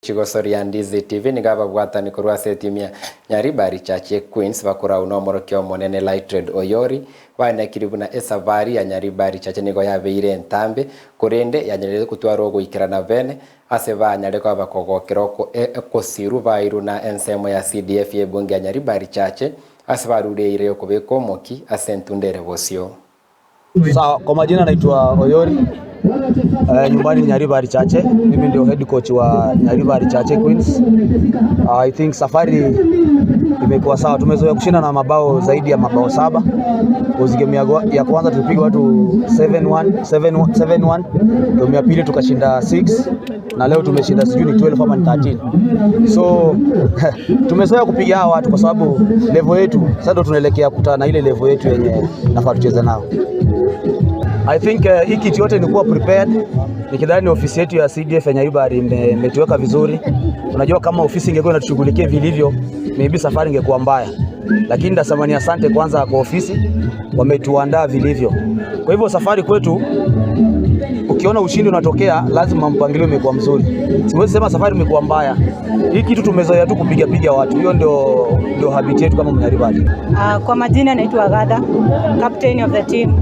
Chigosoria Ndizi TV nigo ababwatani korwa ase etimu ya Nyaribari Chache Queens bakorau na omorokia omonene Lightred Oyori baenekiri buna esabari ya Nyaribari Chache nigo yabeire entambe korende yanyarire gotwara ogoikerana bene ase banyare koba bakogokera okosiru bairwe na ensemo ya CDF ya ebunge ya Nyaribari Chache ase barureire okobeka omoki ase entunda ere bosio. Sawa, kwa majina naitwa Oyori. Nyumbani ni Nyaribari Chache. Mimi ndio head coach wa Nyaribari Chache Queens. I think safari imekuwa sawa. Tumezoea kushinda na mabao zaidi ya mabao 7. Cause game ya kwanza tulipiga watu 7-1, 7-1, 7-1. Game ya pili tukashinda 6 na leo tumeshinda sijui ni 12 ama ni 13. So tumezoea kupiga hawa watu kwa sababu level yetu sasa ndio tunaelekea kukutana na ile level yetu yenye nafaa tucheze nao. I think hii kitu yote ni kuwa prepared. Nikidhani ofisi yetu ya CDF ya Nyaribari imetuweka vizuri. Unajua kama ofisi ingekuwa inatushughulikia vilivyo, maybe safari ingekuwa mbaya. Lakini ndasema ni asante kwanza kwa ofisi, wametuandaa vilivyo. Kwa hivyo safari kwetu, ukiona ushindi unatokea, lazima mpangilio umekuwa mzuri. Siwezi sema safari imekuwa mbaya. Hii kitu tumezoea tu kupiga piga watu. Hiyo ndio habit yetu kama Nyaribari. Kwa majina naitwa Agatha, captain of the team.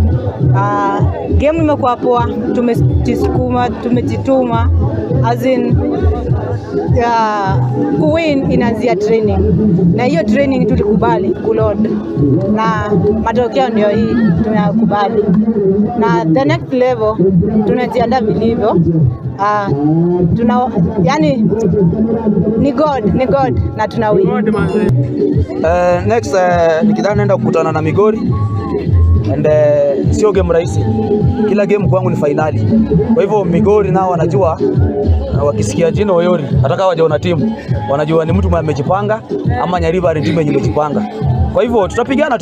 Game imekuwa poa, tumejisukuma, tumejituma as in kuwin inaanzia training, na hiyo training tulikubali kuload na matokeo ndio hii tunakubali, na the next level tunajiandaa vilivyo. Tuna yani ni God, ni God na tuna win. Next, nikidhani naenda kukutana na Migori and sio game rahisi. Kila game kwangu ni finali. Kwa hivyo Migori nao wanajua, wakisikia jina Oyori, hata kama hawajaona timu, wanajua ni mtu mwenye amejipanga ama Nyaribari timu yenye imejipanga. Kwa hivyo tutapigana tu.